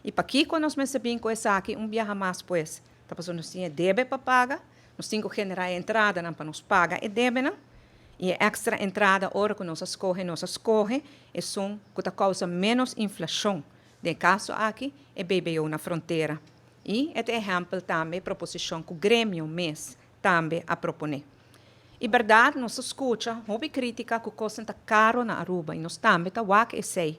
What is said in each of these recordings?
Y pakico nos mester bin cu esaki un biaha mas pues? Ta pasobra nos tin e debe pa paga, nos tin cu genera e entradanan pa nos paga e debenan, y e extra entrada ora cu nos a scoge nos a scoge esun cu ta causa menos inflacion, den e caso aki e BBO na frontera. Y e ta ehempel tambe e proposicion cu gremio mes tambe a propone. Y berdad nos ta scucha hopi critica cu cosnan ta caro na Aruba y nos tambe ta wak esey.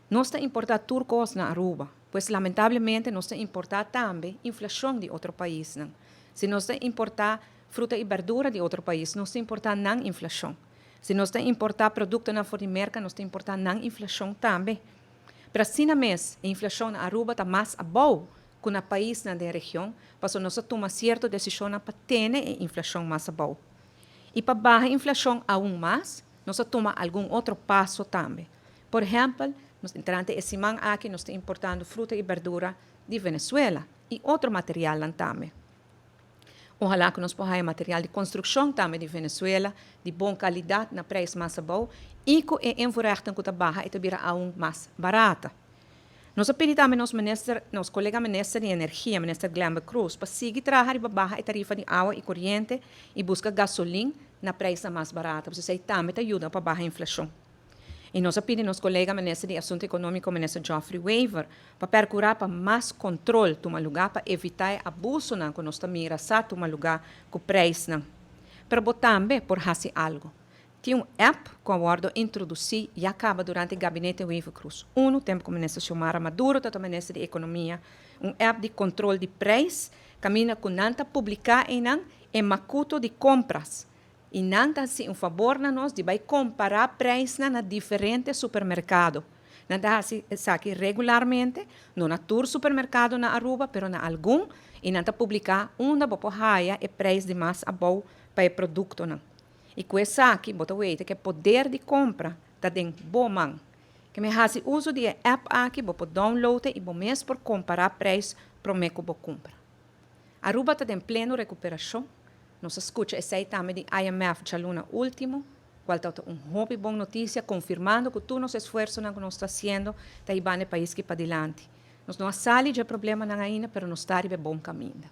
Nos ta importa tur cos na Aruba, pues lamentablemente nos ta importa tambe inflacion di otro paisnan. Si nos ta importa fruta y berdura di otro pais, nos ta importa nan inflacion. Si nos ta importa productonan for di Merca, nos ta importa nan inflacion tambe. Pero asina mes, e inflacion na Aruba ta mas abou cu na paisnan den region, pasobra nos a tuma cierto decisionnan pa tene e inflacion mas abou. Y pa baha inflacion aun mas, nos a tuma algun otro paso tambe. Por ehempel, nos durante e siman aki nos ta importando fruta y berdura di Venezuela y otro materialnan tambe. Ojalá cu nos por haya material di construccion tambe di Venezuela di bon calidad na prijs mas abou y cu e invoerrechten cu ta baha e ta bira aun mas barata. Nos a pidi tambe nos minister, nos colega minister di energia, minister Glenbert Croes, pa sigui traha riba baha e tarifa di awa y coriente y busca gasolin na prijsnan mas barata, pasobra esey tambe ta yuda pa baha inflacion. Y nos a pidi nos colega minister di Asunto Economico, minister Geoffrey Wever, pa percura pa mas control tuma luga pa evita e abusonan cu nos ta mira sa tuma luga cu prijsnan. Pero bo tambe por haci algo. Tin un app cu a wordo introduci ya caba durante Gabinete Wever-Croes I, tempo cu minister Xiomara Maduro tabata minister di Economia, un app di control di prijs, caminda cu nan ta publica eynan e macuto di compras. Y nan ta haci un fabor na nos di bay compara prijsnan na diferente supermercado. Nan ta haci esaki regularmente, no na tur supermercado na Aruba, pero na algun, y nan ta publica unda bo por haya e prijs di mas abou pa e productonan. Y cu esaki bo ta weten cu e poder di compra ta den bo man. Ke men haci uso di e app aki, bo por download e y bo mes por compara prijs prome cu bo cumpra. Aruba ta den pleno recuperacion. Nos a scucha esey tambe di IMF djaluna ultimo, cual ta un hopi bon noticia, confirmando cu tur nos esfuersonan cu nos ta haciendo ta hibando e pais aki padilanti. Nos no a sali di e problemanan ainda, pero nos ta riba e bon caminda.